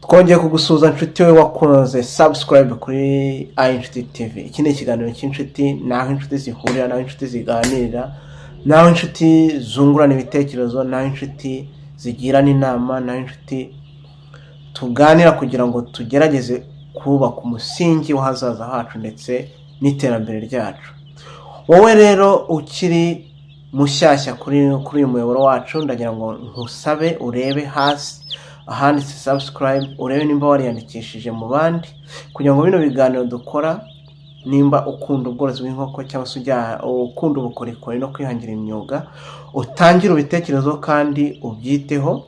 Twongeye kugusuhuza nshuti we wakoze subscribe kuri Inshuti TV. Iki ni ikiganiro cy'inshuti, ni aho inshuti zihurira, n'aho inshuti ziganirira, n'aho inshuti zungurana ibitekerezo, n'aho inshuti zigirana inama, n'aho inshuti tuganira kugira ngo tugerageze kubaka umusingi w'ahazaza hacu ndetse n'iterambere ryacu. Wowe rero ukiri mushyashya kuri uyu muyoboro wacu, ndagira ngo nkusabe urebe hasi ahanditse subscribe, urebe nimba wariyandikishije mu bandi, kugira ngo bino biganiro dukora, nimba ukunda ubworozi bw'inkoko cyangwa se ujya ukunda ubukorikori no kwihangira imyuga, utangire ubitekerezo kandi ubyiteho,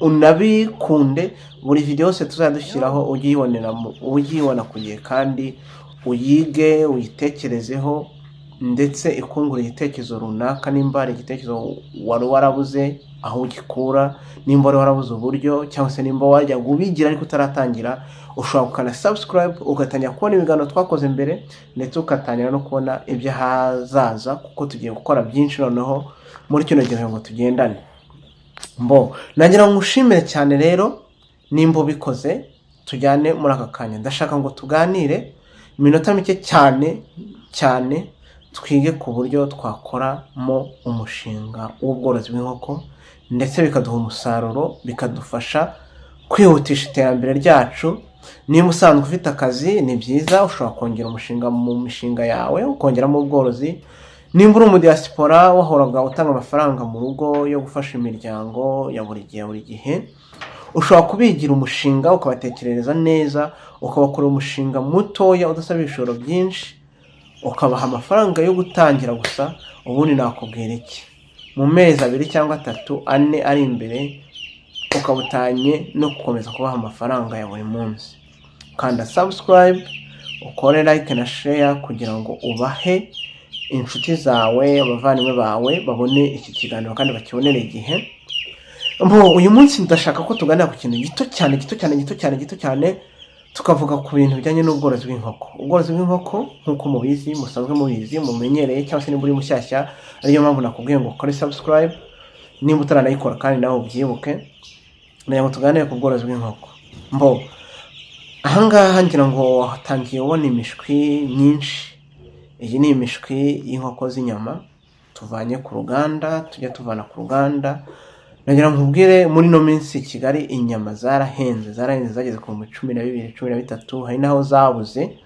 unabikunde. Buri video yose tuzajya dushyiraho ujye uyibona ku gihe, kandi uyige, uyitekerezeho, ndetse ikungura igitekerezo runaka. Nimba hari igitekerezo wari warabuze aho ugikura, nimba wari warabuze uburyo, cyangwa se nimba wajyaga ubigira ariko utaratangira, ushobora gukanda subscribe ugatangira kubona ibiganiro twakoze mbere, ndetse ugatangira no kubona iby'ahazaza, kuko tugiye gukora byinshi noneho muri kino gihe ngo tugendane. Mbo nagira ngo ngushimire cyane rero nimba ubikoze. Tujyane muri aka kanya, ndashaka ngo tuganire iminota mike cyane cyane, twige ku buryo twakoramo umushinga w'ubworozi bw'inkoko, ndetse bikaduha umusaruro, bikadufasha kwihutisha iterambere ryacu. Niba usanzwe ufite akazi, ni byiza, ushobora kongera umushinga mu mishinga yawe, ukongeramo ubworozi. Nimba uri umudiyasipora, wahoraga utanga amafaranga mu rugo yo gufasha imiryango ya buri gihe buri gihe, ushobora kubigira umushinga, ukabatekerereza neza, ukabakorera umushinga mutoya udasaba ibishoro byinshi, ukabaha amafaranga yo gutangira gusa. Ubundi nakubwira iki? Mu mezi 2 cyangwa 3, 4 ari imbere, ukaba utanye no gukomeza kubaha amafaranga ya buri munsi. Kanda subscribe, ukore like na share, kugira ngo ubahe inshuti zawe, abavandimwe bawe, babone iki kiganiro kandi bakibonere igihe. Mbo uyu munsi ndashaka ko tuganira ku kintu gito cyane, gito cyane, gito cyane, gito cyane, tukavuga ku bintu bijyanye n'ubworozi bw'inkoko. Ubworozi bw'inkoko, nk'uko mubizi, musanzwe mubizi, mumenyereye, cyangwa se nimba uri mushyashya, ariyo mpamvu nakubwiye ngo ukore subscribe nimba utaranayikora, kandi nawe ubyibuke. Nagira ngo tuganire ku bworozi bw'inkoko. Mbo ahangaha ngira ngo watangiye ubona imishwi myinshi. Iyi ni imishwi y'inkoko z'inyama tuvanye ku ruganda, tujya tuvana ku ruganda. Nagira ngo nkubwire, muri ino minsi i Kigali inyama zarahenze, zarahenze, zageze ku bihumbi 12, 13, hari n'aho zabuze.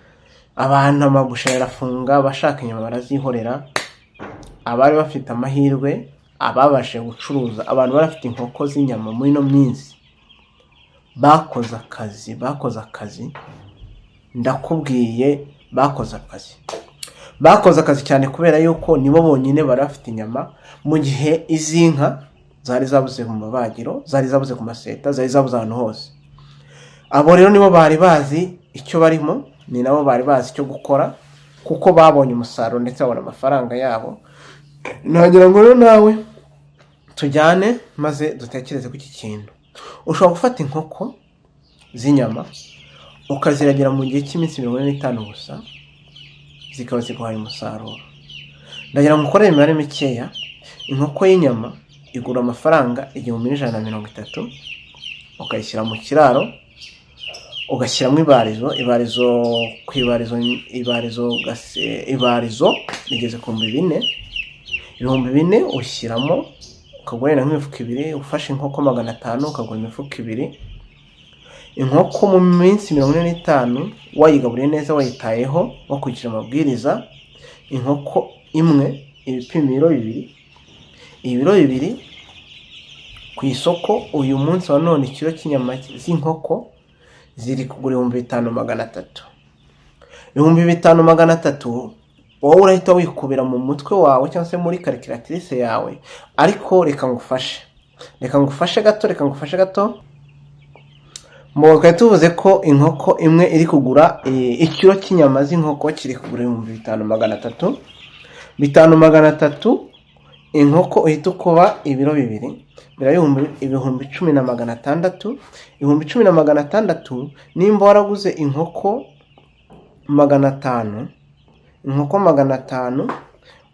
Abantu amabusheri arafunga, abashaka inyama barazihorera. Abari bafite amahirwe, ababashije gucuruza, abantu bari bafite inkoko z'inyama muri ino minsi bakoze akazi, bakoze akazi, ndakubwiye, bakoze akazi, bakoze akazi cyane, kubera yuko nibo bonyine bari bafite inyama mu gihe iz'inka zari zabuze mu mabagiro, zari zabuze ku maseta, zari zabuze ahantu hose. Abo rero nibo bari bazi icyo barimo, ni nabo bari bazi icyo gukora, kuko babonye umusaruro ndetse babona amafaranga yabo. Nagira ngo rero nawe tujyane maze dutekereze ku iki kintu. Ushobora gufata inkoko z'inyama ukaziragira mu gihe cy'iminsi 45 gusa, zikaba ziguhaye umusaruro. Ndagira ngo ukore imibare mikeya. Inkoko y'inyama igura amafaranga 1130, ukayishyira mu kiraro, ugashyiramo ibarizo. Ibarizo ku ibarizo, ibarizo, ibarizo rigeze ku 4000. 4000 ushyiramo, ukagura wenda nk'imifuka ibiri. Ufashe inkoko 500 ukagura imifuka ibiri. Inkoko mu minsi 45, wayigaburiye neza, wayitayeho, wakurikije amabwiriza, inkoko imwe ibipima ibiro 2. Ibiro 2 ku isoko uyu munsi wa none, ikiro cy'inyama z'inkoko ziri kugura 5300. 5300, wowe urahita wikubira mu mutwe wawe cyangwa se muri calculatrice yawe. Ariko reka ngufashe, reka ngufashe gato, reka ngufashe gato. Mu twari tuvuze ko inkoko imwe iri kugura, ikiro cy'inyama z'inkoko kiri kugura 5300. 5300, inkoko uhita ukuba ibiro 2, biraba 10,600. 10,600, nimba waraguze inkoko 500, inkoko 500,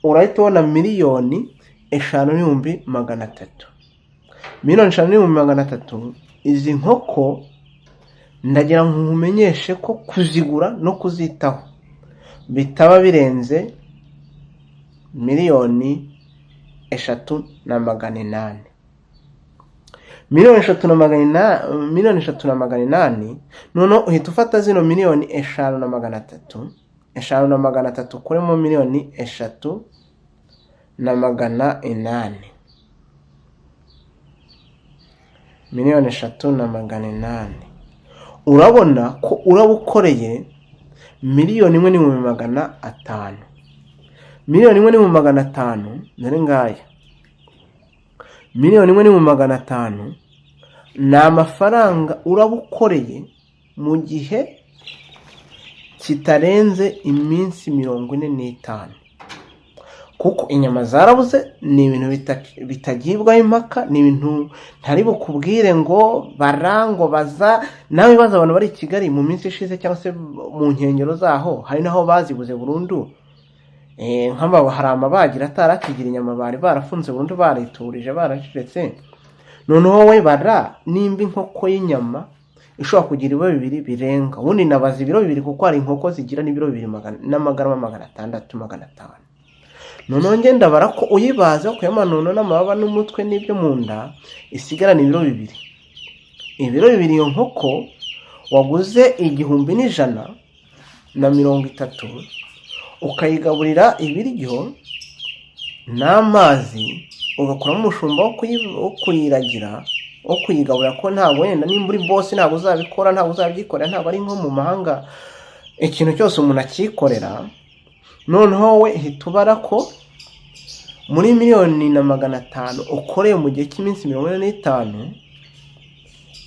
urahita ubona 5,300,000. 5,300,000. Izi nkoko Ndagira ngo nkumenyeshe ko kuzigura no kuzitaho bitaba birenze 3,800,000. 3,800,000, 3,800,000. Noneho uhita ufata zino 5,300,000, 5,300,000 ukuremo 3,800,000, 3,800,000, urabona ko uraba ukoreye 1,500,000. 1,500,000, dore ngaya, 1,500,000 ni amafaranga uraba ukoreye mu gihe kitarenze iminsi 45, kuko inyama zarabuze. Ni ibintu bitagibwaho impaka, ni ibintu ntari bukubwire ngo bara ngo baza nawe. Ibibazo abantu bari i Kigali mu minsi ishize cyangwa se mu nkengero zaho, hari n'aho bazibuze burundu. Nk'aba hari amabagira atarakigira inyama, bari barafunze burundu, bariturije, baracecetse. Noneho we bara nimba inkoko y'inyama ishobora kugira ibiro 2 birenga, ubundi nabaza ibiro 2, kuko hari inkoko zigira n'ibiro 2 n'amagarama 600, 500. Noneho njye ndabara ko uyibaze wakuyemo amanono n'amababa n'umutwe n'ibyo mu nda, isigarana ibiro 2. Ibiro 2, iyo nkoko waguze 1,130, ukayigaburira ibiryo n'amazi, ugakuramo umushumba wo kuyiragira, wo kuyigaburira, ko ntabwo wenda nimba uri boss ntabwo uzabikora, ntabwo uzabyikorera, ntabwo ari nko mu mahanga ikintu cyose umuntu akikorera. Noneho we hita ubara ko muri 1,500,000 ukoreye mu gihe cy'iminsi 45,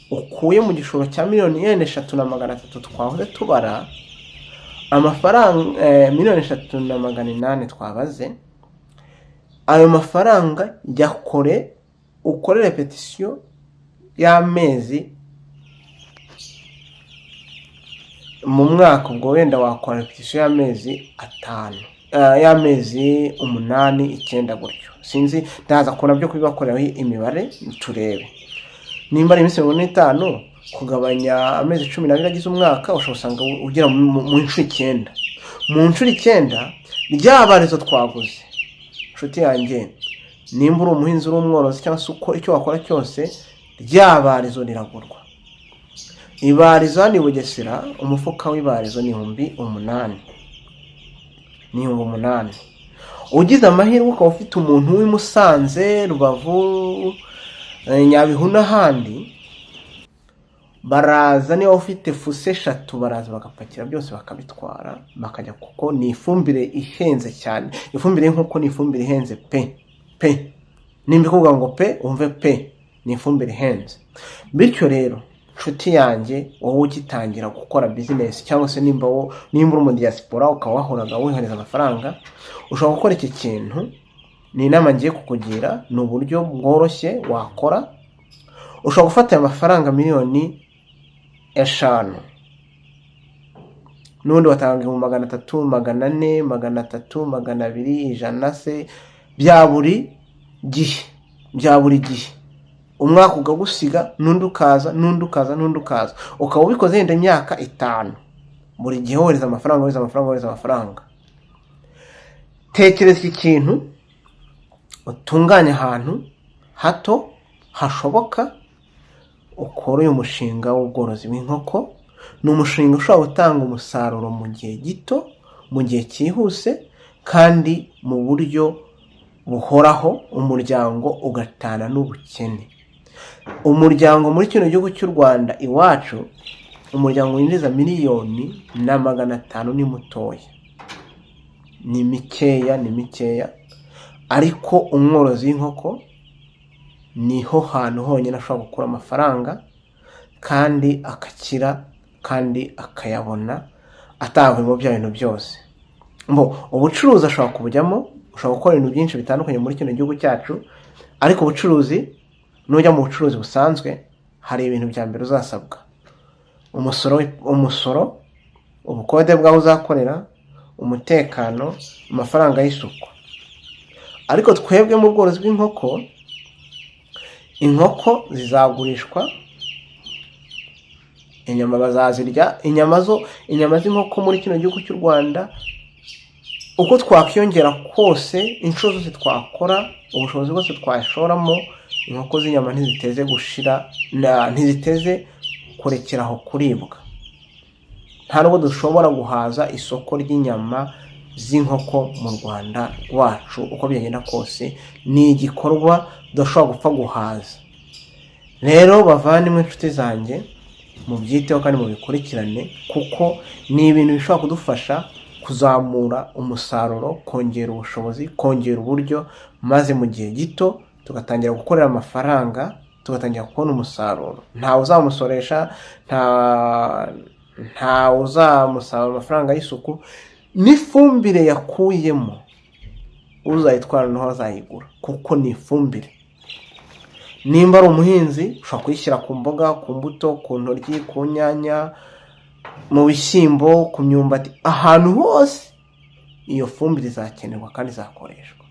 ukuye mu gishoro cya miliyoni yenda 3,300 twahoze tubara amafaranga, 3,800,000 twabaze, ayo mafaranga yakore, ukore répétition y'amezi mu mwaka. Ubwo wenda wakora répétition y'amezi 5, y'amezi 8, 9 gutyo, sinzi, ndaza kubona byo kubibakoreraho imibare, turebe nimba ari iminsi 45 kugabanya amezi 12 agize umwaka, ushobora usanga ugera mu nshuro 9. Mu nshuro 9 rya barizo twaguze. Inshuti yanjye, nimba uri umuhinzi, uri umworozi, cyangwa se uko icyo wakora cyose, rya barizo riragurwa. Ibarizo hano i Bugesera, umufuka w'ibarizo ni 8,000, ni 8,000. Ugize amahirwe ukaba ufite umuntu w'i Musanze, Rubavu, Nyabihu n'ahandi, baraza, niba ufite fuso 3 baraza bagapakira byose bakabitwara bakajya, kuko ni ifumbire ihenze cyane. Ifumbire y'inkoko ni ifumbire ihenze pe pe, nimba ikuvuga ngo pe wumve pe, ni ifumbire ihenze. Bityo rero, nshuti yanjye, wowe ugitangira gukora business, cyangwa se nimba uri umudiyasipora ukaba wahoraga wohereza amafaranga, ushobora gukora iki kintu. Ni inama ngiye kukugira, ni uburyo bworoshye wakora. Ushobora gufata aya mafaranga 5,000,000, n'ubundi watanga 300,000, 400, 300, 200, 100 se, bya buri gihe, bya buri gihe, umwaka ukagusiga, n'undi ukaza, n'undi ukaza, n'undi ukaza, ukaba ubikoze yenda imyaka 5, buri gihe wohereza amafaranga, wohereza amafaranga, wohereza amafaranga. Tekereza iki kintu, utunganye ahantu hato hashoboka, ukore uyu mushinga w'ubworozi bw'inkoko. Ni umushinga ushobora gutanga umusaruro mu gihe gito, mu gihe cyihuse, kandi mu buryo buhoraho, umuryango ugatana n'ubukene. Umuryango muri kino gihugu cy'u Rwanda iwacu, umuryango winjiza 1,500,000 ni mutoya, ni mikeya, ni mikeya. Ariko umworozi w'inkoko niho hantu honyine ashobora gukura amafaranga kandi akakira kandi akayabona atavuyemo bya bintu byose. Mbo ubucuruzi ashobora kubujyamo, ushobora gukora ibintu byinshi bitandukanye muri kino gihugu cyacu, ariko ubucuruzi, nujya mu bucuruzi busanzwe, hari ibintu bya mbere uzasabwa: umusoro, ubukode bw'aho uzakorera, umutekano, amafaranga y'isuku. Ariko twebwe mu bworozi bw'inkoko, inkoko zizagurishwa. Inyama bazazirya. Inyama zo, inyama z'inkoko muri kino gihugu cy'u Rwanda, uko twakwiyongera kose, inshuro zose twakora, ubushobozi bwose twashoramo, inkoko z'inyama ntiziteze gushira, ntiziteze kurekera aho kuribwa. Nta nubwo dushobora guhaza isoko ry'inyama z'inkoko mu Rwanda rwacu. Uko byagenda kose, ni igikorwa tudashobora gupfa guhaza. Rero bavandimwe, inshuti zanjye, mubyiteho kandi mubikurikirane, kuko ni ibintu bishobora kudufasha kuzamura umusaruro, kongera ubushobozi, kongera uburyo, maze mu gihe gito tugatangira gukorera amafaranga, tugatangira kubona umusaruro. Ntawe uzamusoresha, ntawe uzamusaba amafaranga y'isuku. N'ifumbire yakuyemo, uzayitwara niho azayigura, kuko ni ifumbire. Nimba ari umuhinzi, ushobora kuyishyira ku mboga, ku mbuto, ku ntoryi, ku nyanya, mu bishyimbo, ku myumbati, ahantu hose iyo fumbire izakenerwa kandi izakoreshwa.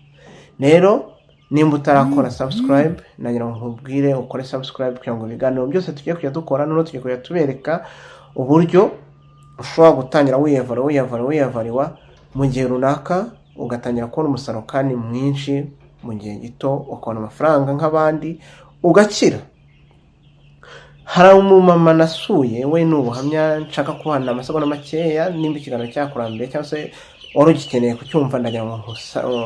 Rero nimba utarakora subscribe, nagira ngo nkubwire ukore subscribe, kugira ngo ibiganiro byose tugiye kujya dukora, noneho tugiye kujya tubereka uburyo ushobora gutangira wiyavara, wiyavara, wiyavariwa mu gihe runaka, ugatangira kubona umusaruro kandi mwinshi mu gihe gito, ukabona amafaranga nk'abandi, ugakira. Hari umumama nasuye, we ni ubuhamya nshaka kuhana amasegonda makeya. Nimba ikiganiro cyakurambiye cyangwa se wari ugikeneye kucyumva, ndagira ngo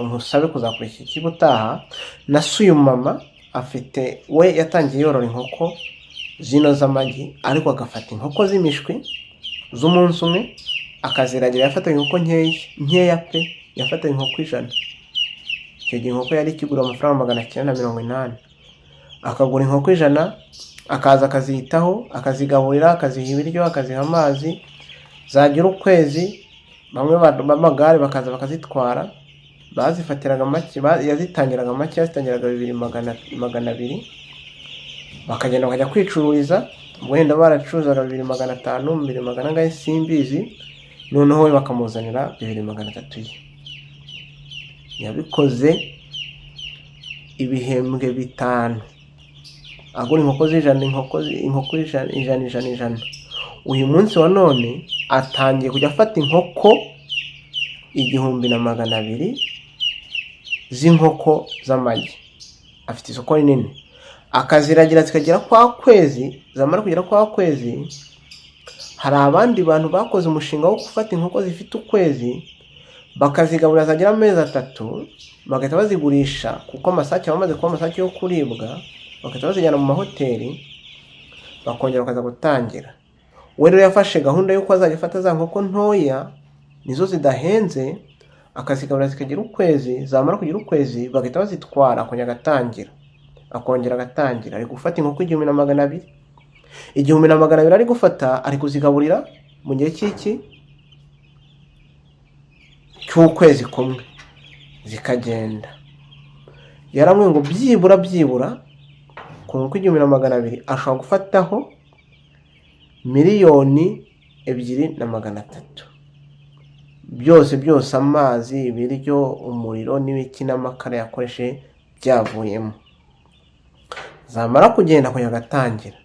nkusabe kuzakurikira ikibutaha. Nasuye umumama, afite, we yatangiye yorora inkoko zino z'amagi, ariko agafata inkoko z'imishwi z'umunsi umwe akaziragira. Yafataga inkoko nkeya nkeya pe, yafataga inkoko 100. Icyo gihe inkoko yari ikigura amafaranga 980. Akagura inkoko 100, akaza akazitaho, akazigaburira, akaziha ibiryo, akaziha amazi. Zagira ukwezi, bamwe b'amagare bakaza bakazitwara. Bazifatiraga make, yazitangiraga make, yazitangiraga bibiri magana abiri, bakagenda bakajya kwicururiza. Wenda baracuruzaga 2,500, bibiri magana angahe, simbizi. Noneho we bakamuzanira 2,300 ye. Yabikoze ibihembwe 5, agura inkoko z'ijana, inkoko 100, 100, 100, 100. Uyu munsi wa none atangiye kujya afata inkoko 1,200 z'inkoko z'amagi. Afite isoko rinini, akaziragira zikagera kwa kwezi. Zamara kugera kwa kwezi, hari abandi bantu bakoze umushinga wo gufata inkoko zifite ukwezi, bakazigaburira, zagera amezi 3 bagahita bazigurisha, kuko amasake aba amaze kuba amasake yo kuribwa, bagahita bazijyana mu mahoteli, bakongera bakaza gutangira. We rero yafashe gahunda y'uko azajya afata za nkoko ntoya, nizo zidahenze, akazigaburira zikagira ukwezi. Zamara kugira ukwezi bagahita bazitwara, akongera agatangira, akongera agatangira. Ari gufata inkoko 1,200, 1,200 ari gufata, ari kuzigaburira mu gihe cy'iki cy'ukwezi kumwe, zikagenda. Yaramwe ngo byibura byibura ku nkoko 1,200 ashobora gufataho 2,300,000, byose byose, amazi, ibiryo, umuriro n'ibiki n'amakara yakoresheje byavuyemo. Zamara kugenda akongera agatangira.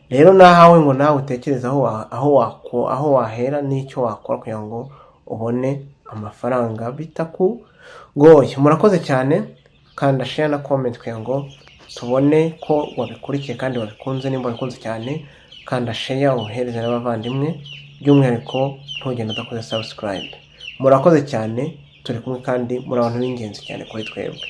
Rero nahawe ngo nawe utekereze aho wahera n'icyo wakora kugira ngo ubone amafaranga bitakugoye. Murakoze cyane. Kanda share na comment kugira ngo tubone ko wabikurikiye kandi wabikunze. Nimba wabikunze cyane, kanda share, uhereze n'abavandimwe. By'umwihariko ntugende udakoze subscribe. Murakoze cyane, turi kumwe kandi muri abantu b'ingenzi cyane kuri twebwe.